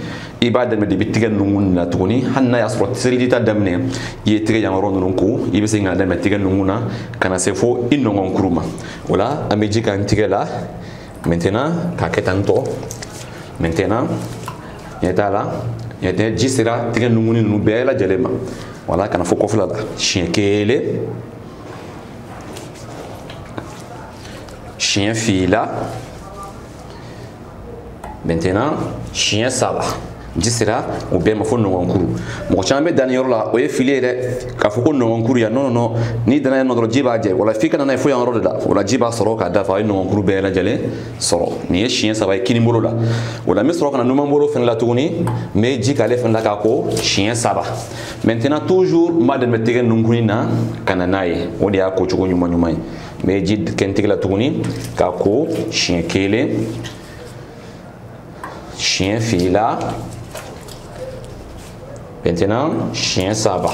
I b'a daminɛ depuis tɛgɛ nungun na tuguni, hali n'a y'a sɔrɔ seliji ta daminɛ, i ye tɛgɛ yan yɔrɔ ninnu ko, i bɛ se ka daminɛ tɛgɛ nungun na ka na se fo i nɔngɔnkuru ma. O la an bɛ ji k'an tɛgɛ la maintenant k'a kɛ tan tɔ. Maintenant ɲɛ t'a la, ɲɛ tɛ, ji sera tɛgɛ nungunni ninnu bɛɛ lajɛlen ma. Wala ka na fo kɔfɛla la siɲɛ 1, siɲɛ 2, maintenant siɲɛ 3. Ji sera o bɛɛ ma fo nɔngɔnkuru. Mɔgɔ caman bɛ danni yɔrɔ la, o ye fili ye dɛ, k'a fɔ ko nɔngɔnkuru yan. Non non non, n'i danna yan nɔ dɔrɔn ji b'a jɛ. Wala f'i ka na n'a ye fo yan yɔrɔ de la, o la ji b'a sɔrɔ k'a dafa, a ye nɔngɔnkuru bɛɛ lajɛlen sɔrɔ. Nin ye siɲɛ 3 ye kini bolo la. O la n bɛ sɔrɔ ka na numan bolo fɛnɛ la tuguni, n bɛ ji k'ale fɛnɛ la k'a ko siɲɛ 3. Maintenant toujours n b'a daminɛ tɛgɛ nunkunni na ka na n'a ye, o de y'a ko cogo ɲuman ɲuman ye. N bɛ ji kɛ n tɛgɛ la tuguni k'a ko siɲɛ 1, siɲɛ 2, maintenant siɲɛ 3.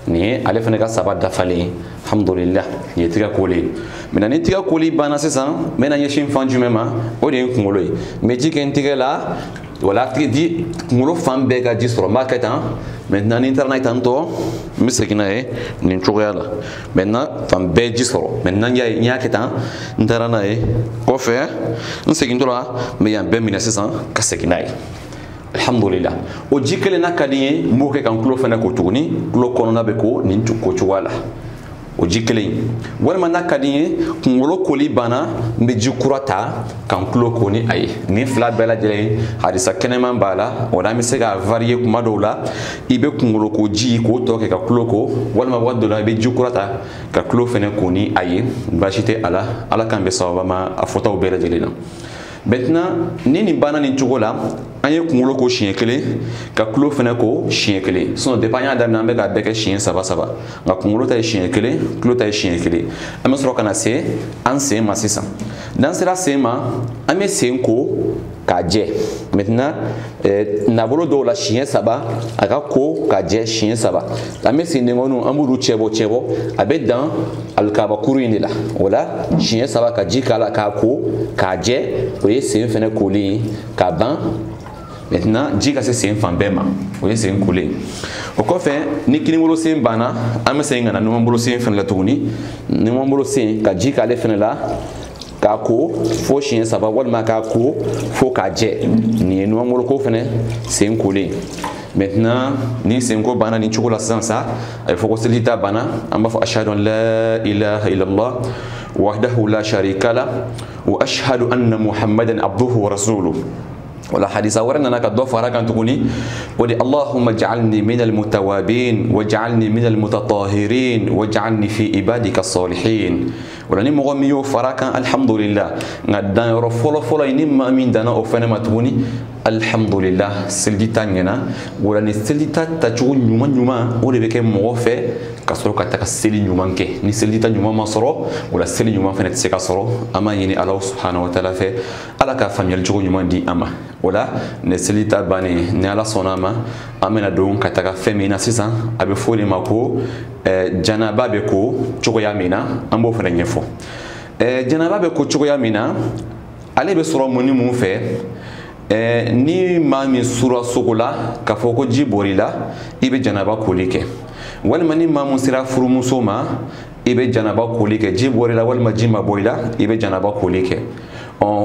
Nin ye ale fana ka 3 dafalen ye, alhamdulillah. Nin ye tɛgɛ koli ye. Maintenant ni tɛgɛ koli banna sisan, n bɛna ɲɛsin fan jumɛn ma? O de ye n kunkolo ye. N bɛ ji kɛ n tɛgɛ la, wala tɛgɛ ji kunkolo fan bɛɛ ka ji sɔrɔ, n b'a kɛ tan. Maintenant ni n taara n'a ye tan tɔ, n bɛ segin n'a ye nin cogoya la. Maintenant fan bɛɛ ji sɔrɔ. Maintenant n y'a ye, n y'a kɛ tan, n taara n'a ye kɔfɛ, n segintɔ la, n bɛ yan bɛɛ minɛ sisan ka segin n'a ye. Alhamdulillah. O ji kelen n'a ka di n ye, n b'o kɛ ka n tulo fɛnɛ ko tuguni. Tulo kɔnɔna bɛ ko nin ko cogoya la, o ji kelen. Walima n'a ka di n ye, kunkolo koli banna, n bɛ ji kura ta ka n tulo ko ni a ye. Nin 2 bɛɛ lajɛlen hadisa kɛnɛman b'a la. O la an bɛ se ka varier kuma dɔw la, i bɛ kunkolo ko ji k'o tɔ kɛ ka tulo ko, walima waati dɔ la i bɛ ji kura ta ka tulo fɛnɛ ko ni a ye. Baasi tɛ a la, Ala k'an bɛn sababa ma a fɔtaw bɛɛ lajɛlen na. Maintenant ni nin banna nin cogo la, an ye kunkolo ko siɲɛ 1, ka tulo fɛnɛ ko siɲɛ 1. Sinon depuis an y'a daminɛ, an bɛ k'a bɛɛ kɛ siɲɛ 3 3, nka kunkolo ta ye siɲɛ 1, tulo ta ye siɲɛ 1. An bɛ sɔrɔ ka na se an sen ma sisan. N'an sera sen ma, an bɛ sen ko k'a jɛ. Maintenant nabolo dɔw la siɲɛ 3, a ka ko k'a jɛ siɲɛ 3. An bɛ sen denkɔninw, an b'olu cɛbɔ cɛbɔ, a bɛ dan alikabakuru in de la. O la siɲɛ 3 ka ji k'a la k'a ko k'a jɛ, o ye sen fɛnɛ kolen ye k'a ban. Maintenant ji ka se sen fan bɛɛ ma, o ye sen kolen. O kɔfɛ ni kinibolo sen banna, an bɛ segin ka na numanbolo sen fɛnɛ la tuguni. Numanbolo sen ka ji k'ale fɛnɛ la k'a ko fo siɲɛ 3, walima k'a ko fo k'a jɛ. Nin ye numanbolo ko fɛnɛ sen kolen. Maintenant ni senko banna nin cogo la sisan sa, a bɛ fɔ ko seliji ta banna. An b'a fɔ ashhadu an la ilaha illallah wahdahu la sharika la wa ashhadu anna muhammadan abduhu wa rasuluhu. Wala hadisa wɛrɛ nana ka dɔ fara kan tuguni, o de Allahumma ja'alni min al-mutawabin waj'alni min al-mutatahirin waj'alni fi ibadika salihin. Wala ni mɔgɔ min y'o fara kan, alhamdulillah. Nka danyɔrɔ fɔlɔ fɔlɔ ye, ni maa min danna o fɛnɛ ma tuguni, alhamdulillah, seliji ta ɲɛna. Wala ni seliji ta tacogo ɲuman ɲuman, o de bɛ kɛ mɔgɔ fɛ ka sɔrɔ ka taga seli ɲuman kɛ. Ni seliji ta ɲuman ma sɔrɔ, wala seli ɲuman fɛnɛ tɛ se ka sɔrɔ. An b'a ɲini Ala subhanahu wa taala fɛ, Ala ka faamuyali cogo ɲuman di an ma. O la ni seli ta bannen, ni Ala sɔnna a ma, an bɛna don ka taga fɛn min na sisan, a bɛ fɔ o de ma ko janaba bɛ ko cogoya min na, an b'o fana ɲɛfɔ. Janaba bɛ ko cogoya min na, ale bɛ sɔrɔ mun ni mun fɛ? Ni maa min sura sogo la k'a fɔ ko ji bɔr'i la, i bɛ janaba koli kɛ. Walima ni maa mun sera furumuso ma, i bɛ janaba koli kɛ. Ji bɔr'i la walima ji ma bɔ i la, i bɛ janaba koli kɛ.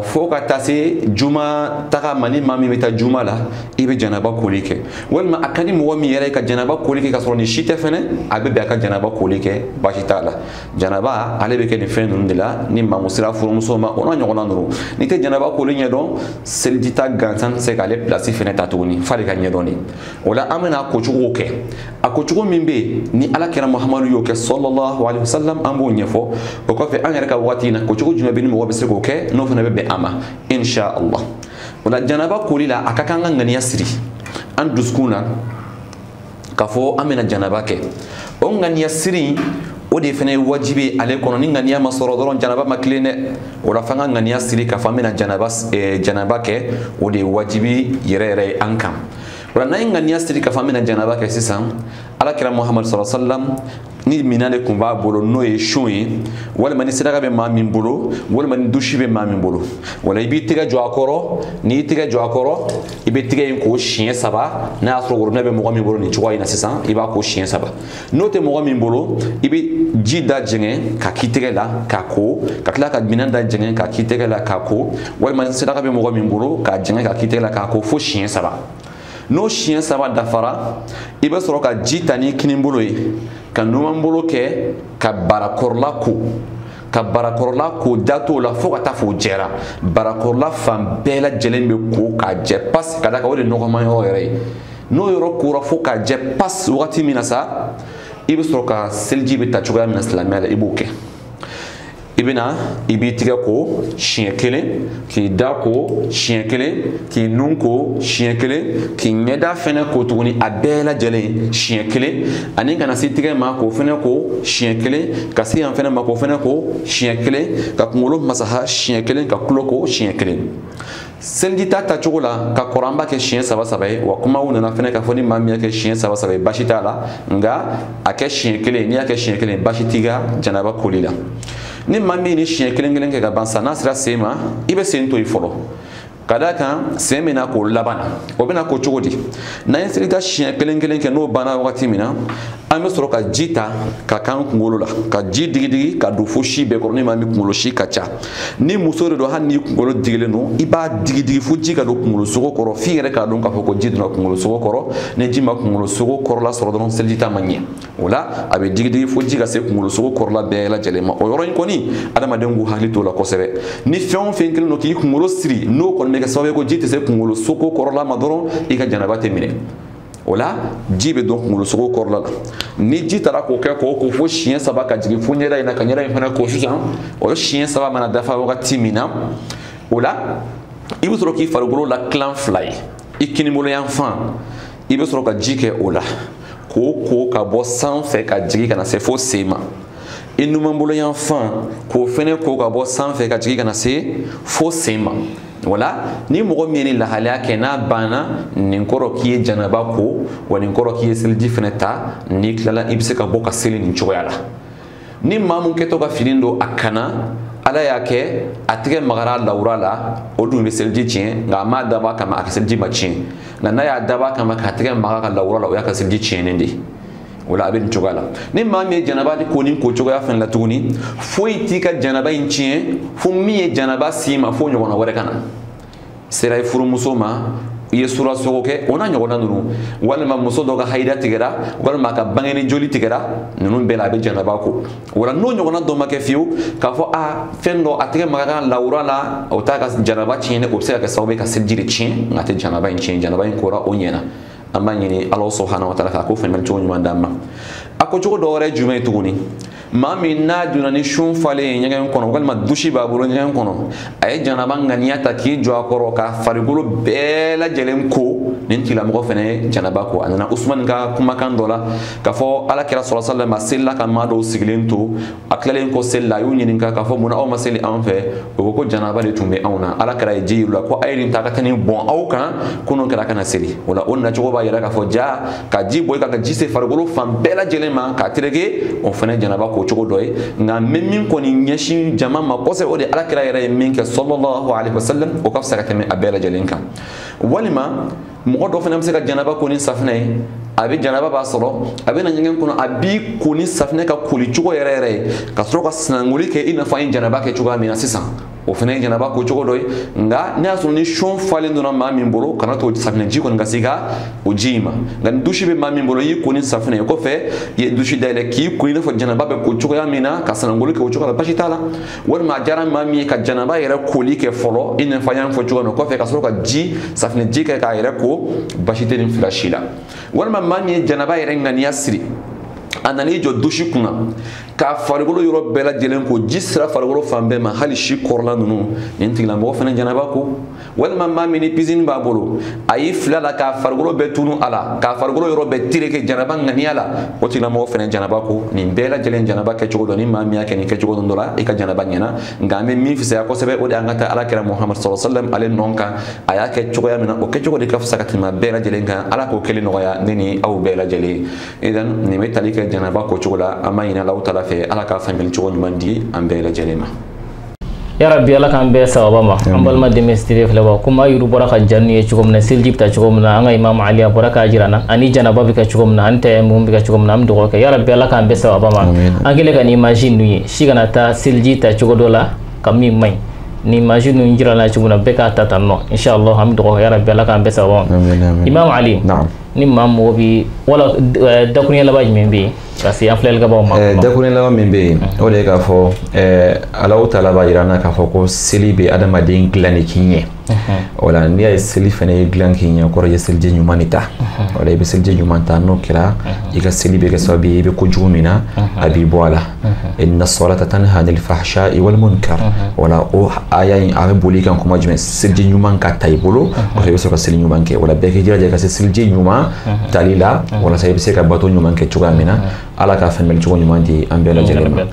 Fo ka taa se juma taga ma, ni maa min bɛ taa juma la, i bɛ janaba koli kɛ. Walima a ka di mɔgɔ min yɛrɛ ye ka janaba koli kɛ ka sɔrɔ nin si tɛ fɛnɛ, a bɛ bɛn a ka janaba koli kɛ, baasi t'a la. Janaba ale bɛ kɛ nin fɛn ninnu de la, ni maa mun sera furumuso ma, o n'a ɲɔgɔnna ninnu. N'i tɛ janaba koli ɲɛdɔn, seliji ta gansan tɛ se k'ale pilasi fɛnɛ ta tuguni, f'ale ka ɲɛdɔn de. O la an bɛna a kocogo kɛ. A kocogo min bɛ yen ni Ala kɛra Muhamadu y'o kɛ sallallahu alaihi wasallam, an b'o ɲɛfɔ. O kɔfɛ an yɛrɛ ka waati in na, kocogo jumɛn bɛ ni mɔgɔ bɛ se k'o kɛ, n'o fana bɛ bɛn a ma insha Allah. O la janaba koli la, a ka kan ka ŋaniya siri an dusukun na k'a fɔ an bɛna janaba kɛ. O ŋaniya siri, o de fana ye wajibi ye ale kɔnɔ. Ni ŋaniya ma sɔrɔ dɔrɔn, janaba ma tilen dɛ. O la f'an ka ŋaniya siri k'a fɔ an bɛna janaba kɛ, o de ye wajibi yɛrɛ yɛrɛ ye an kan. O la n'an ye ŋaniya siri k'a fɔ an bɛna janaba kɛ sisan, Ala kira Muhamadu sallallahu alaihi wasallam ni minɛn de tun b'a bolo, n'o ye sun ye, walima ni saraka bɛ maa min bolo, walima ni dusi bɛ maa min bolo, wala i b'i tɛgɛ jɔ a kɔrɔ. N'i y'i tɛgɛ jɔ a kɔrɔ, i bɛ tɛgɛ in ko siɲɛ 3. N'a y'a sɔrɔ worobinɛ bɛ mɔgɔ min bolo nin cogoya in na sisan, i b'a ko siɲɛ 3. N'o tɛ mɔgɔ min bolo, i bɛ ji da jɛngɛ ka k'i tɛgɛ la k'a ko, ka tila ka minɛn da jɛngɛ ka k'i tɛgɛ la k'a ko, walima ni saraka bɛ mɔgɔ min bolo, k'a jɛngɛ ka k'i tɛgɛ la k'a ko fo siɲɛ 3. N'o siɲɛ 3 dafara, i bɛ sɔrɔ ka ji ta ni kinin bolo ye, ka numan bolo kɛ ka barakɔrɔla ko, ka barakɔrɔla ko da t'o la fo ka taa fo jɛra. Barakɔrɔla fan bɛɛ lajɛlen bɛ ko k'a jɛ pasi, ka d'a kan o de ye nɔgɔman yɔrɔ yɛrɛ ye. N'o yɔrɔ kora fo k'a jɛ pasi wagati min na sa, i bɛ sɔrɔ ka seliji bɛ ta cogoya min na silamɛya la, i b'o kɛ. I bɛna i b'i tigɛ ko siɲɛ 1, k'i da ko siɲɛ 1, k'i nun ko siɲɛ 1, k'i ɲɛda fɛnɛ ko tuguni, a bɛɛ lajɛlen siɲɛ 1, ani ka na se tigɛ ma k'o fɛnɛ ko siɲɛ 1, ka se yan fɛnɛ ma k'o fɛnɛ ko siɲɛ 1, ka kunkolo masaha siɲɛ 1, ka tulo ko siɲɛ 1. Seliji ta tacogo la ka kɔrɔ, an b'a kɛ siɲɛ 3 3 ye. Wa kumaw nana fɛnɛ k'a fɔ ni maa min y'a kɛ siɲɛ 3 3 ye, baasi t'a la, nka a kɛ siɲɛ 1, n'i y'a kɛ siɲɛ 1, baasi t'i ka janaba koli la. Ni maa min ni siɲɛ 1 1 kɛ ka ban sa, n'a sera sen ma, i bɛ sen to yen fɔlɔ. Ka d'a kan sen bɛna k'o laban na, o bɛna ko cogo di? N'an ye selita siɲɛ 1 1 kɛ, n'o banna wagati min na, an bɛ sɔrɔ ka ji ta ka k'an kunkolo la, ka ji digi digi ka don fo si bɛɛ kɔrɔ. Ni maa min kunkolo si ka ca, ni muso de don, hali n'i kunkolo digilen don, i b'a digi digi fo ji ka don kunkolo sogo kɔrɔ, f'i yɛrɛ k'a dɔn k'a fɔ ko ji donna kunkolo sogo kɔrɔ. Ni ji ma kunkolo sogo kɔrɔla sɔrɔ dɔrɔn, seliji ta ma ɲɛ. O la a bɛ digi digi fo ji ka se kunkolo sogo kɔrɔla bɛɛ lajɛlen ma. O yɔrɔ in kɔni, adamaden k'u hakili t'o la kosɛbɛ. Ni fɛn o fɛn kɛlen don k'i kunkolo siri, n'o kɔni bɛ kɛ sababu ye ko ji tɛ se kunkolo sogo kɔrɔla ma dɔrɔn, i ka janaba tɛ minɛ. O la ji bɛ don kunkolo sogo kɔrɔla la. Ni ji taara k'o kɛ k'o ko fo siɲɛ 3 ka jigin fo ɲɛda in na, ka ɲɛda in fana ko sisan, o siɲɛ 3 mana dafa wagati min na, o la i bɛ sɔrɔ k'i farikolo la tilan 2 ye. I kinibolo yan fan, i bɛ sɔrɔ ka ji kɛ o la k'o ko ka bɔ sanfɛ ka jigin ka na se fo sen ma. I numanbolo yan fan, k'o fɛnɛ ko ka bɔ sanfɛ ka jigin ka na se fo sen ma. Wala ni mɔgɔ min ye ni lahalaya kɛ, n'a banna, nin kɔrɔ k'i ye janaba ko, wa nin kɔrɔ k'i ye seliji fɛnɛ ta. N'i tilala, i bɛ se ka bɔ ka seli nin cogoya la. Ni maa mun kɛtɔ ka fini don a kana, Ala y'a kɛ a tɛgɛ magara lawura la, o dun bɛ seliji tiɲɛ, nka a m'a dabɔ a kama, a ka seliji ma tiɲɛ. Nka n'a y'a dabɔ a kama k'a tɛgɛ maga ka lawura la, o y'a ka seliji tiɲɛnen de ye. O la a bɛ nin cogoya la. Ni maa min ye janaba ko ni ko cogoya fɛnɛ la tuguni, foyi t'i ka janaba in tiɲɛ fo min ye janaba s'i ma, fo ɲɔgɔnna wɛrɛ ka na. Sera i furumuso ma, i ye sura sogo kɛ, o n'a ɲɔgɔnna ninnu, walima muso dɔ ka hayida tigɛra, walima a ka bangeni joli tigɛra, ninnu bɛɛ la a bɛ janaba ko. Wala n'o ɲɔgɔnna dɔ ma kɛ fiyewu, k'a fɔ a fɛn dɔ a tɛgɛ maga kan lawura la, o t'a ka janaba tiɲɛ, o bɛ se ka kɛ sababu ye ka seliji de tiɲɛ, nka a tɛ janaba in tiɲɛ. Janaba in kora o ɲɛna. An b'a ɲini Ala subahana wa taala fɛ a k'o faamuyali cogo ɲuman d'an ma. A ko cogo dɔ wɛrɛ ye jumɛn ye tuguni? Maa min n'a donna ni sun falen ye ɲɛgɛn kɔnɔ, walima dusi b'a bolo ɲɛgɛn kɔnɔ, a ye janaba ŋaniya ta k'i jɔ a kɔrɔ k'a farikolo bɛɛ lajɛlen ko, nin tigilamɔgɔ fana ye janaba ko. A nana Usumani ka kumakan dɔ la k'a fɔ Ala kira sɔrɔ sallam a selila ka maa dɔw sigilen to, a tilalen kɔ seli la a y'u ɲininka k'a fɔ munna aw ma seli anw fɛ? O ko ko janaba de tun bɛ anw na. Ala kira ye ji yir'u la ko a ye nin ta ka taa nin bɔn aw kan, ko n'o kɛra a kana seli. O la o nacogo b'a yira k'a fɔ ja ka ji bɔ i kan ka ji se farikolo fan bɛɛ lajɛlen ma k'a tereke, o fana janaba ko cogo dɔ ye. Nka n bɛ min kɔni ɲɛsin jama ma kosɛbɛ, o de Ala kira yɛrɛ ye min kɛ sallallahu alaihi wasallam, o ka fisa ka tɛmɛ a bɛɛ lajɛlen kan. Walima mɔgɔ dɔ fana bɛ se ka janaba ko ni safinɛ ye, a bɛ janaba b'a sɔrɔ, a bɛ na ɲɛgɛn kɔnɔ, a b'i ko ni safinɛ ka koli cogo yɛrɛ yɛrɛ ye, ka sɔrɔ ka sinangoli kɛ i n'a fɔ an ye janaba kɛ cogoya min na sisan, o fana ye janaba ko cogo dɔ ye. Nka n'a y'a sɔrɔ ni sɔn falen donna maa min bolo, kana to safinɛ ji kɔni ka se ka o ji in ma. Nka ni dusi bɛ maa min bolo, i y'i ko ni safinɛ ye, kɔfɛ i ye dusi dayɛlɛ k'i ko i n'a fɔ janaba bɛ ko cogoya min na, ka sanangoli kɛ o cogo la, basi t'a la. Walima a diyara maa min ye ka janaba yɛrɛ koli kɛ fɔlɔ, i n'a fɔ an y'a fɔ cogo min na, kɔfɛ ka sɔrɔ ka ji safinɛ ji kɛ k'a yɛrɛ ko, basi tɛ nin fila si la. Walima maa min ye janaba yɛrɛ ŋaniya siri, a nan'i jɔ dusi kunna k'a farikolo yɔrɔ bɛɛ lajɛlen ko, ji sera farikolo fan bɛɛ ma, hali si kɔrɔla ninnu, nin tigilamɔgɔ fana janaba ko. Walima maa min ni piscine b'a bolo, a y'i fila la k'a farikolo bɛɛ tunu a la, k'a farikolo yɔrɔ bɛɛ tereke janaba ŋaniya la, o tigilamɔgɔ fana janaba ko. Nin bɛɛ lajɛlen janaba kɛcogo dɔ, ni maa min y'a kɛ nin kɛcogo dɔ la, i ka janaba ɲɛna. Nka an bɛ min fisaya kosɛbɛ, o de y'an ka taa Ala kira Muhamadu sallallahu alaihi wasallam ale nɔ kan, a y'a kɛ cogoya min na, o kɛcogo de ka fisa ka tɛmɛ bɛɛ lajɛlen kan. Ala k'o kelen nɔgɔya ne ni aw bɛɛ lajɛlen. Idan nin bɛ tali kɛ janaba ko cogo la, an b'a ɲini Alahu taala fɛ Ala k'a faamuyali cogo ɲuman di an bɛɛ lajɛlen ma. Ya Rabbi, Ala k'an bɛɛ sababa ma. An balima DMS TV filɛbagaw, komi a yuru bɔra ka ja ninnu ye cogo min na, seliji bɛ ta cogo min na, an ka Imam Ali a bɔra k'a jira an na, ani janaba bɛ kɛ cogo min na, ani tayamum bɛ kɛ cogo min na, an bɛ dugawu kɛ. Ya Rabbi, Ala k'an bɛɛ sababa ma. An kɛlen ka nin image ninnu ye, si kana taa seliji ta cogo dɔ la ka min man ɲi. Ni image ninnu jira la cogo min na, bɛɛ k'a ta tan nɔ. Inshallah, an bɛ dugawu kɛ. Ya Rabbi, Ala k'an bɛɛ sababa ma. Imam Ali, ni maa mɔgɔ bi wala dakuruɲɛ laban jumɛn bɛ yen ka se an filɛlikɛbaaw ma? Dakuruɲɛ laban min bɛ yen, o de ye k'a fɔ Alahu taala b'a jira an na k'a fɔ ko seli bɛ adamaden dilan de k'i ɲɛ. O la n'i y'a ye seli fana ye dilan k'i ɲɛ, o kɔrɔ i ye seliji ɲuman de ta. O la i bɛ seliji ɲuman ta, n'o kɛra i ka seli bɛ kɛ sababu ye i bɛ kojugu min na a b'i bɔ a la. Inna salata tanha anil fahsha'i wal munkar. O la o aya in a bɛ boli i kan kuma jumɛn? Seliji ɲuman ka ta i bolo, kɔfɛ i bɛ sɔrɔ ka seli ɲuman kɛ. O la bɛɛ k'i jilaja ka se seliji ɲuman tali la, walasa i bɛ se ka bato ɲuman kɛ cogoya min na. Ala ka faamuyali cogo ɲuman di an bɛɛ lajɛlen ma.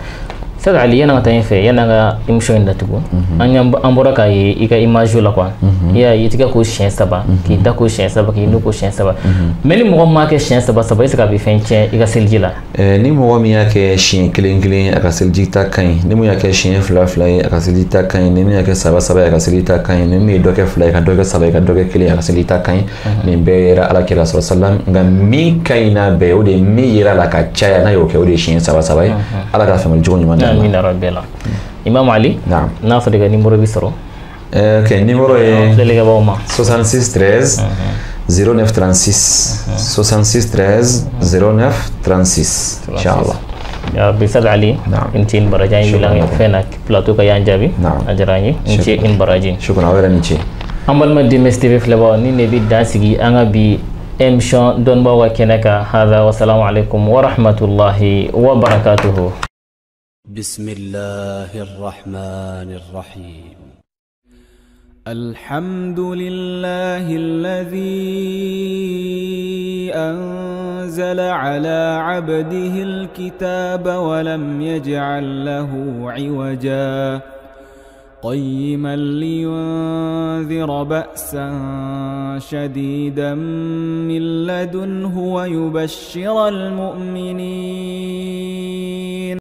Sadi Ali, yan'an ka taa ɲɛfɛ, yan'an ka émission in datugu, an bɔra k'a ye i ka image la quoi. I y'a ye i tɛgɛ ko siɲɛ 3, k'i da ko siɲɛ 3, k'i nu ko siɲɛ 3. Mais ni mɔgɔ min m'a kɛ siɲɛ 3 3, est ce que a bɛ fɛn tiɲɛ i ka seliji la? Ni mɔgɔ min y'a kɛ siɲɛ 1 1, a ka seliji ta ka ɲi. Ni mun y'a kɛ siɲɛ 2 2 ye, a ka seliji ta ka ɲi. Ni min y'a kɛ 3 3 ye, a ka seliji ta ka ɲi. Ni min ye dɔ kɛ 2 ye, ka dɔ kɛ 3 ye, ka dɔ kɛ 1 ye, a ka seliji ta ka ɲi. Nin bɛɛ yera Ala kira sallallahu alaihi wasallam. Nka min ka ɲi n'a bɛɛ ye, o de ye min yera la ka caya, n'a y'o kɛ, o de ye siɲɛ 3 3 ye. Ala ka faamuyali cogo ɲuman d'an ma. Amina rabbi la. Imam Ali, n'a sɔrɔ i ka numéro bɛ sɔrɔ. Ok, numéro ye filɛlikɛbaaw ma. 66 13 09 36 66 13 09 36 inchallah. Ya Rabbi. Sadi Ali, i ni ce ni baraji, an ye wele an fɛn na plateau ka y'an jaabi. A diyara an ye, i ni ce i ni baraji. Shukran, aw yɛrɛ ni ce. An balima DMS TV filɛbagaw, ni de bɛ dan sigi an ka bi émission dɔnnibaaw ka kɛnɛ kan. Hada wa salamu alaikum wa rahmatullahi wa barakatuhu. بسم الله الرحمن الرحيم. الحمد لله الذي أنزل على عبده الكتاب ولم يجعل له عوجا قيما لينذر بأسا شديدا من لدنه ويبشر المؤمنين.